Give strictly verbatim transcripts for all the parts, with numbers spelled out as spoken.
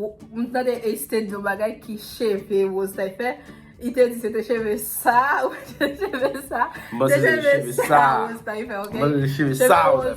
M tande Ace te di yon bagay ki cheve Rose t ap fè. Li te di se te cheve sa, ou te cheve sa. Mwen se te cheve sa. Rose t ap fè, ok? Mwen se te cheve sa, Rose.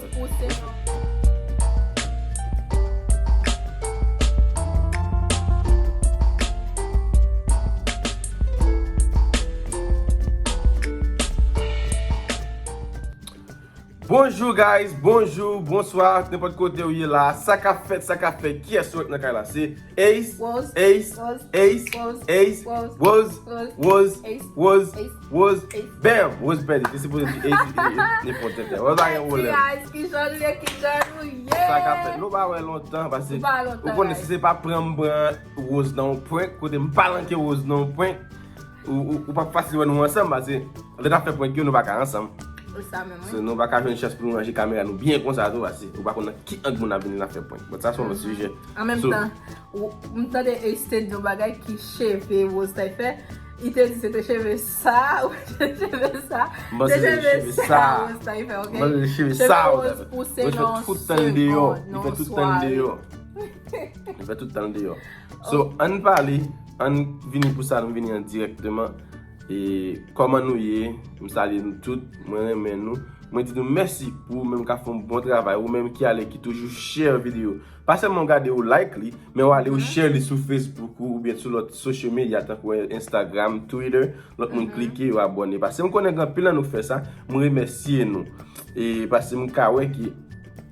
Bonjou guys, bonjou, bonswa, nenpòt kote ou ye la. Sa k ap fèt, sa k ap fèt, kiyès ou wè k nan kay la? Se Ace, Ace, Ace, Ace, Rose, Rose, Rose, Rose, Ace, Rose, Ace, Rose, Ace. Bam! Rose pèdi, te sipoze di Ace, li, li, li pran tèt la. Rose pa gen pwoblèm. Guys, kijan nou ye, kijan nou ye? Sa k ap fèt, nou pa wè lontan, paske ou konnen si se pa pran m pran Rose nan yon prank, kote m pa lanke Rose nan yon prank, ou, ou, ou p ap fasil wè nou ansanm, paske lè n ap fè prank yo, nou pa ka ansanm. Se sa menm, wi. So, nou pa ka jwenn chans pou nou ranje kamera nou byen konsa tou, paske ou pa konn nan ki ang moun ap vini n ap fè prank. But sa se yon lòt sijè. An menm tan, ou, m tande Ace te di yon bagay ki cheve Rose t ap fè. Li te di se te cheve sa, ou te cheve sa. Mwen se te cheve sa. Rose t ap fè, ok? Mwen se te cheve sa, Rose t ap fè. Li fè tout tan l deyò. Li fè tout tan l deyò. Li fè tout tan l deyò. So, ann pale, ann vini pou sa, nou vini an dirèkteman. E kòman nou ye? M salye nou tout, mwen renmen nou. Mwen di nou mèsi pou ou menm k ap fè yon bon travay, ou menm ki ale, ki toujou share videyo. Pa sèlman w gade ou like li, men w ale ou share li sou Facebook ou oubyen sou lòt social media tankou Instagram, Twitter, lòt moun klike, yo abòne. Paske m konnen gen anpil nan nou k fè sa, m remèsye nou. E paske m ka wè ke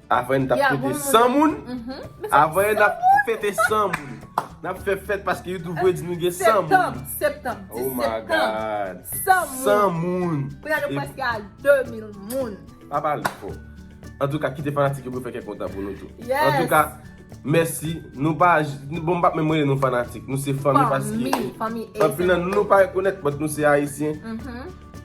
avan n t ap fete san moun, avan n ap fete san moun. N ap fè fèt paske YouTube voye di nou gen san moun. Septanm, septanm, dis septanm. Oh my God. San moun. San moun. Kounye a nou prèske a de mil moun. Pa pale fò. Antouka, kite fanatik yo pou yo fè kè kontan pou nou tou. Yes. Antouka, mèsi. Nou pa, bon, m p ap menm rele nou fanatik. Nou se fanmi paske anpil nan nou, nou pa rekonèt, but nou se Ayisyen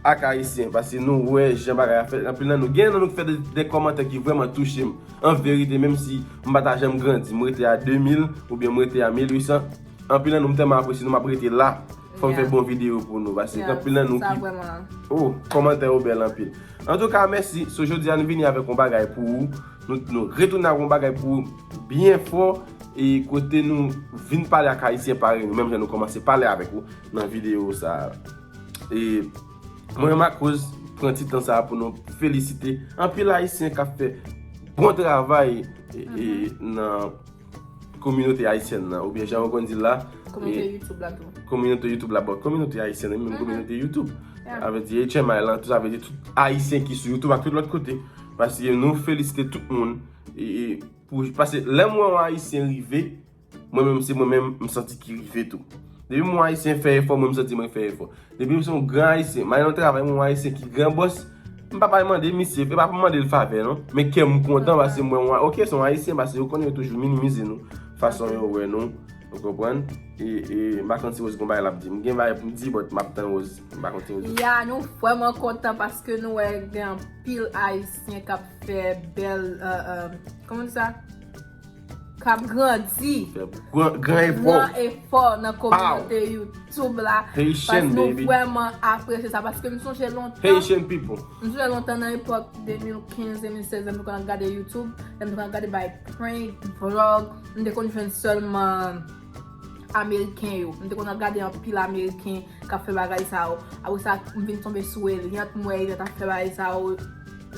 ak Ayisyen, paske nou wè jan bagay a fèt. Anpil nan nou, gen nan nou ki fè de, de kòmantè ki vrèman touche m. An verite, menm si m pa ta janm grandi, m rete a de mil oubyen m rete a mil uit san, anpil nan nou m tèlman apresye nou, m ap rete la. Fò m fè bon videyo pou nou, paske gen anpil nan nou ki, oh, kòmantè yo bèl anpil. Antouka, mèsi. So, jodi a, nou vini avèk yon bagay pou ou. Nou, nou retounen ak yon bagay pou ou byen fò. E kote nou vin pale ak Ayisyen parèy nou, menm jan nou kòmanse pale avèk ou nan videyo sa a. E mwen menm ak Rose pran ti tan sa a pou nou felisite anpil Ayisyen k ap fè bon travay, e, e, nan kominote ayisyèn nan, oubyen jan yo konn di l la, kominote YouTube la tou. Kominote YouTube la, bon, kominote ayisyèn nan, menm kominote YouTube. Sa vle di H M I lan, tou sa vle di tout Ayisyen ki sou YouTube ak tout lòt kote. Paske nou felisite tout moun. E, e, pou, paske lè m wè yon Ayisyen rive, mwen menm se mwen menm, m santi ki rive tou. Depi m wè yon Ayisyen fè efò, mwen m santi mwen fè efò. Depi m se yon gran Ayisyen, m al nan travay, m wè yon Ayisyen ki gran bòs, m pa pral mande misye, e pa pou m mande l favè non, men kè m kontan paske m wè yon, ok, se yon Ayisyen, paske yo konnen yo toujou minimize nou, fason yo wè nou, ou konprann? E, e m pa konn si Rose gon bagay l ap di. M gen bagay pou m di, but m ap tann Rose. M pa konn si Rose. Ya, nou vrèman kontan paske nou wè gen anpil Ayisyen k ap fè bèl, euh, euh, kòman di sa? K ap grandi. Fè gran, gran efò. Gran efò nan kominote YouTube la. Haitian, baby. Paske nou vrèman apresye sa. Paske m sonje lontan. Haitian people. M sonje lontan nan epòk de mil kenz, de mil sèz, lè m te konn ap gade YouTube, lè m te konn ap gade bay prank, vlog, m te konn jwenn sèlman Ameriken yo. M te konn ap gade anpil Ameriken k ap fè bagay sa yo. Apre sa, m vin tonbe sou Eliante, m wè Eliante ap fè bagay sa yo.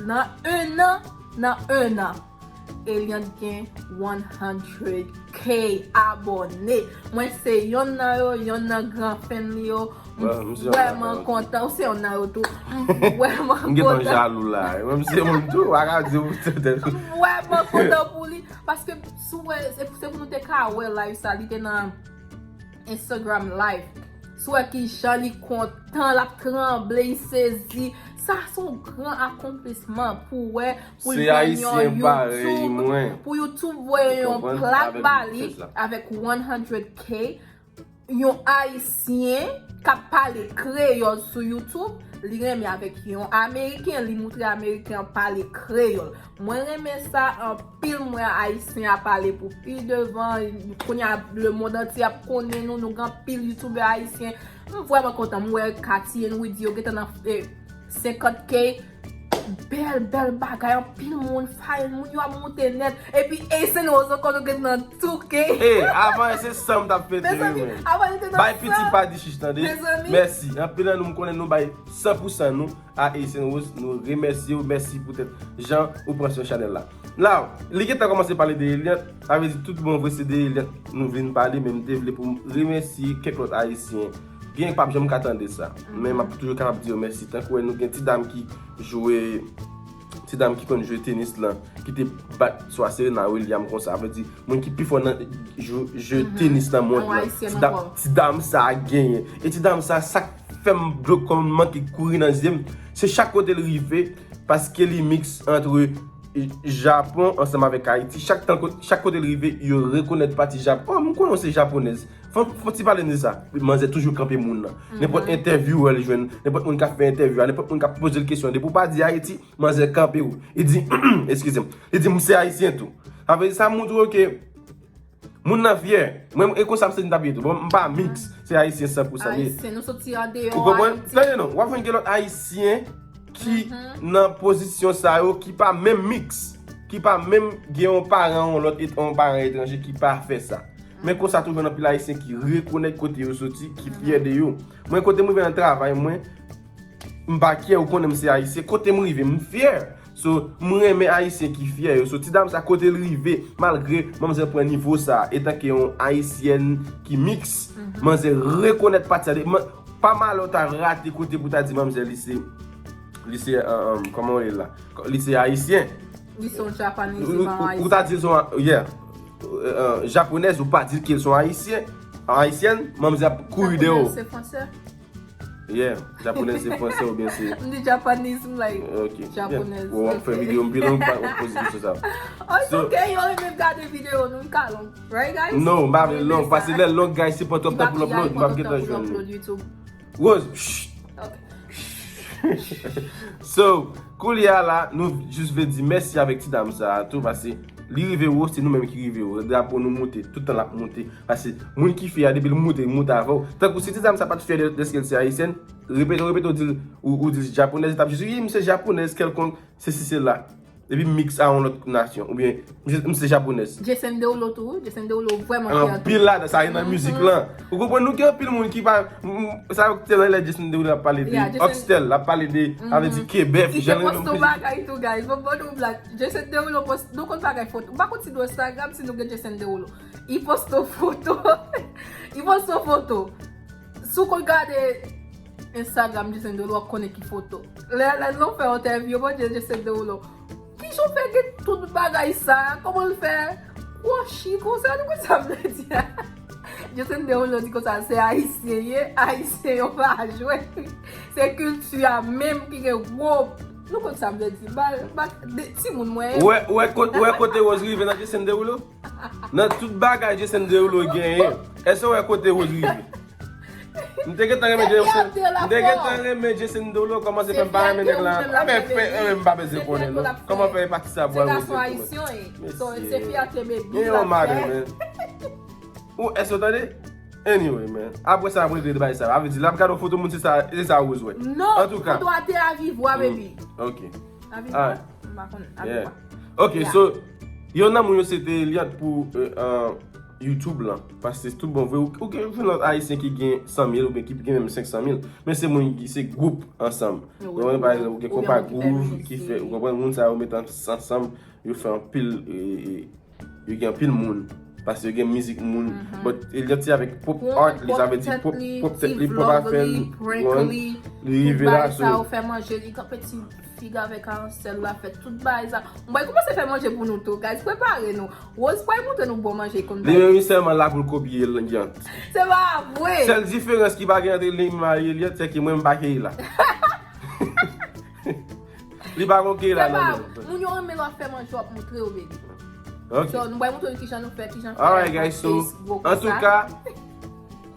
Nan en an, nan en an, Eliante gen one hundred K abòne. Mwen se yonn nan yo, yonn nan gran fan li yo. M vrèman kontan. Ou se yonn nan yo tou. M vrèman kontan. M gentan jalou la. Mwen m se moun tou, w pa ka di ou tèt. M vrèman kontan pou li. Paske si w wè, se, se pou nou te ka wè live sa, li te nan Instagram live. Si w wè kijan li kontan, l ap tranble, li sezi. Sa se yon gran akonplisman pou w wè, pou l jwenn yon YouTube, pou YouTube voye yon plak ba li avèk one hundred K. Yon Ayisyen k ap pale kreyòl sou YouTube, li renmen avèk yon Ameriken, li moutre Ameriken an pale kreyòl. Mwen renmen sa anpil, m wè Ayisyen ap pale pou pi devan, kounye a lemonn antye ap konnen nou, nou gen anpil youtubè ayisyen. M vrèman kontan, m wè Katy and Widy yo gentan nan, eh, senkant K. Bèl, bèl bagay, anpil moun, fine, moun yo ap moute nèt. Epi Ace and Rose ankò nou gen nan touke. Hey, avan se san m t ap fete, wi, mezanmi, mwen. Avan li te nan san. Bay piti pa di chich, tande? Mezanmi. Mèsi. Anpil nan nou, m konnen nou bay san pou san nou a Ace and Rose. Nou remèsye w. Mèsi poutèt jan ou pran swen chanèl la. La, li gentan kòmanse pale de Eliant. Sa vle di tout bon vre se de Eliant nou vin pale, men m te vle pou m remèsye kèk lòt ayisyen. Gen p ap janm ka tande sa. Men m ap toujou kapab di yo mèsi. Tankou wè nou gen ti dam ki jwe, ti dam ki konn jwe tenis lan, ki te bat swa Serena Williams konsa. Sa vle di, moun ki pi fò nan jwe, jwe tenis nan mond lan. Ti dam, ti dam sa a genyen. E ti dam sa a, sa k fè m dlo kòm manke kouri nan zye m, se chak kote l rive, paske li miks antre Japon ansanm avèk Ayiti. Chak tan, chak kote l rive, yo rekonèt pati Japon. Oh, m konnen w se japonèz. Fò, fò ti pale de sa. Manzè toujou kanpe moun nan. Nenpòt entèvyou wè l jwenn, nenpòt moun k ap fè entèvyou a, nenpòt moun k ap poze l kesyon. Depi w pa di Ayiti, manzè kanpe w. Li di, eskize m, li di, "M se ayisyen tou." Sa vle di sa montre w ke moun nan fyè. Mwen, e konsa m santi m t ap ye tou. Bon, m pa miks, se ayisyen san pou san m ye. Ayisyen, nou soti andeyò Ayiti. Ou konprann? Tande non, w ap jwenn gen lòt ayisyen ki nan pozisyon sa yo, ki pa menm miks, ki pa menm gen yon paran, yon lòt et-, yon paran etranje ki pa fè sa. Men konsa tou jwenn anpil ayisyen ki rekonèt kote yo soti, ki fyè de yo. Mwen, kote m rive nan travay mwen, m pa kyè, ou konnen m se ayisyen. Kote m rive, m fyè. So, m renmen ayisyen ki fyè yo. So, ti dam sa, kote l rive, malgre manzè pran nivo sa, etanke yon ayisyèn ki miks, manzè rekonèt pati sa. Man-, pa malè w ta rate kote pou ta di manzè li se, li se, euh, euh, kòman w rele la? Li se ayisyen. Li se yon Japanese, li pa yon ayisyen. Ou ta di l se yon, yeah. Euh, euh, japonèz, ou pa di l ke l se yon ayisyen. Ayisyèn, manzè ap kouri dèyè w. Japonèz se fransè? Yeah, japonèz se fransè oubyen se... M di Japanese, m like, ok, japonèz. Bon, w ap fè videyo m pi long, w ap poze kesyon sa. Oh, it's okay, yo renmen gade videyo nou, li ka long. Right, guys? Non, m pa vle long, paske lè long, guys, se pran twòp tan pou l upload, m p ap gentan jwenn. Rose, shh. Ok. So, koulye a la, nou jis vle di mèsi avèk ti dam sa a tou, paske li rive wo, se nou menm ki rive wo. Drapo nou moute, tout tan l ap moute. Paske moun ki fyè a, depi l moute, li moute avè w. Tankou si ti dam sa pa t fyè de, dèske l se ayisyèn, repete, repete, ou di l, ou, ou di l japonèz, li t ap jis, "Wi, m se japonèz kèlkonk, sesi, sela." Epi miks a yon lòt nasyon, oubyen, "M se, m se japonèz." Jason Derulo tou, wi. Jason Derulo vrèman fyè tou. Anpil ladan, sa gen nan mizik lan. Ou konprann, nou gen anpil moun ki pa, m, m, sa yo te nan lè Jason Derulo ap pale de oxtail, l ap pale de, avè di kebèf, jan l rele yon bagay tou, guys. Bon, bon, nou blag. Jason Derulo post, nou konn bagay foto. M pa konn si nou Instagram, si nou gen Jason Derulo. Li poste foto. Li poste foto. Si w konn gade Instagram Jason Derulo, w ap konnen ki foto. Lè, lè nou fè entèvyou, Bondye, Jason Derulo. Kijan w fè gen tout bagay sa? Kòman l fè kwochi konsa? Nou konn sa m vle di a. Jason Derulo di konsa, se ayisyen ye, ayisyen yo pa jwe. Se kilti a menm ki gen gwo. Nou konn sa m vle di. Ba, ba, de, timoun mwen. Ou wè, ou wè kot-, ou wè kote Rose rive nan Jason Derulo? Nan tout bagay Jason Derulo genyen, èske w wè kote Rose rive? M te gentan renmen Jason, m te gentan renmen Jason Derulo kòmanse fè m pa renmen nèg la. Anben, fè, anben, m pa bezwen konnen, non. Kòman fè pati sa bwè Rose kòmanse? Mesye. Men yon madan, men. Ou, èske w tande? Anyway, man. Apre sa, apre de bay sa. A vle di, l ap gade yon foto moun, se sa, se sa Rose wè. Non, antouka, foto a te avivwa, baby. Ok. Avivwa? M pa konn avivwa. Ok, so, yon nan moun yo se te Eliant pou, euh, euh, YouTube lan. Paske tout bon vre, ou, ou gen jwenn lòt ayisyen ki gen san mil oubyen ki gen menm senk san mil. Men se moun ki se gwoup ansanm. Ou konprann, pa egzanp, ou gen Konpa Groove ki fè, ou konprann, moun sa yo met an-, ansanm, yo fè anpil, e, e, yo gen anpil moun. Paske yo gen mizik moun. But Eliant se avèk pwòp art li, sa vle di pwòp, pwòp tèt li, pwòp afè li. Li rive la, so. Ou fè manje, li kanpe ti fig avèk ansèl la, fè tout bagay sa. Mwen kòmanse fè manje pou nou tou, guys. Prepare nou. Rose pral montre nou bon manje konn bay. Li menm li sèlman la pou l kopye Eliant. Se pa vre. Sèl diferans ki pa gen ant li menm ak Eliant, se ke mwen m pa Keyla. Li pa gon Keyla nan men l. Moun yo renmen lè w ap fè manje, w ap montre yo, baby. Ok. So, nou pral montre nou kijan nou fè, kijan fè. Alright, guys, so, antouka,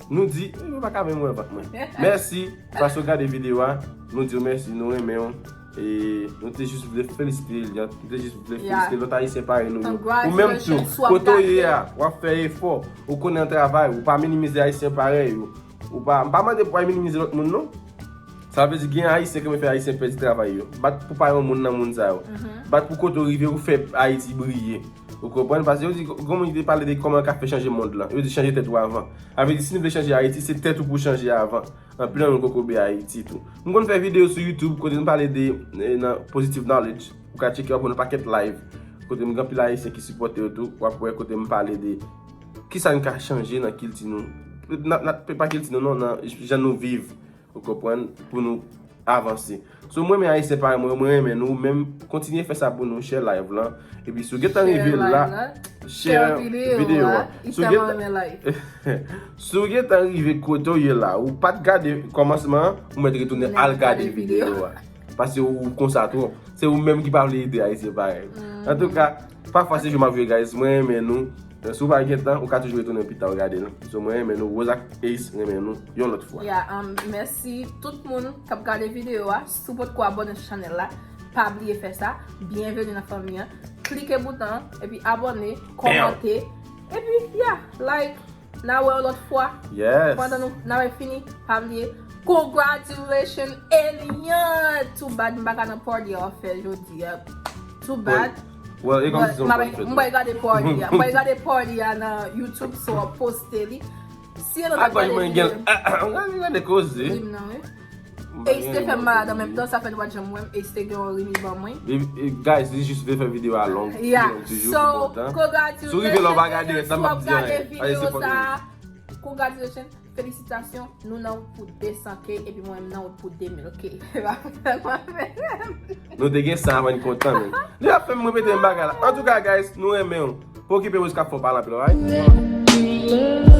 nou di, yo pa ka menm wè vant mwen. Mèsi, paske w gade videyo a. Nou di w mèsi, nou renmen w. E nou te jis vle felisite Eliant, nou te jis vle felisite lòt ayisyen parèy nou yo. Ou menm tou, kote w ye a, w ap fè efò, ou konnen w travay, ou pa minimize ayisyen parèy ou. Ou pa, m pa mande pou w minimize lòt moun, non. Sa vle di gen Ayisyen ki renmen fè Ayisyen pèdi travay yo. Bat pou pa yon moun nan moun sa yo. Bat pou kote w rive ou fè Ayiti briye. Ou konprann? Paske yo di, gon moun ki te pale de kòman yo ka fè chanje mond lan. Yo di chanje tèt ou avan. Sa vle di si nou vle chanje Ayiti, se tèt ou pou chanje avan. Anpil nan nou kokobe Ayiti tou. M konn fè videyo sou YouTube kote m pale de eh, nan positive knowledge. Ou ka tcheke w ap wè nan pakèt live. Kote m gen anpil Ayisyen ki sipòte yo tou. W ap wè kote m pale de kisa n ka chanje nan kilti nou. Nan, nan, pa kilti nou non, nan jan nou viv. Ou konprann? Pou nou avanse. So mwen renmen Ayisyen parèy mwen, mwen renmen nou menm. Kontinye fè sa pou nou, share live lan. Epi si w gentan rive la, share videyo a. Si w gentan si w gentan rive kote w ye la, ou pa t gade kòmansman an, ou mèt retounen al gade videyo a. Paske ou konsa twòp. Se ou menm ki pa vle ede Ayisyen parèy. Antouka, pa fwa se jou m ap jwe, guys. Mwen renmen nou. Si w pa gen tan, ou ka toujou retounen pita ou gade l. So mwen renmen nou. Rose ak Ace renmen nou yon lòt fwa. Ya, um, mèsi tout moun k ap gade videyo a. Si w potko abòne sou chanèl la, pa bliye fè sa. Byenveni nan fanmi an. Klike bouton an, epi abòne, kòmante. Epi, ya, like. N a wè w lòt fwa. Yes. Pandan nou n a wè fini, pa bliye. Congratulations, Elian! Too bad, m pa ka nan party a w ap fè jodi a. Too bad. Well, e kòmsi se yon bòn fèt. M bay gade party a. M bay gade party a nan YouTube, so w ap poste li. Si e lòt ap gade videyo. Gade koze. Di m nan, wi. Ace te fè m malad an menm tan, sa fè nou pa t janm wè m. Ace te gen yon rini ban mwen. Guys, li jis vle fè videyo a long. Yeah. So, congratulations. Si w rive la w pa gade rès la, m p ap di anyen. Ace sipòte nou. Congratulations. Felisitasyon. Nou nan wout pou de san K epi mwen menm nan wout pou de mil K. Nou te gen sa avan n kontan menm. Li ap fè m repete m bagay la. Antouka, guys, nou renmen w. Pa okipe Rose k ap fè w pale anpil, alright?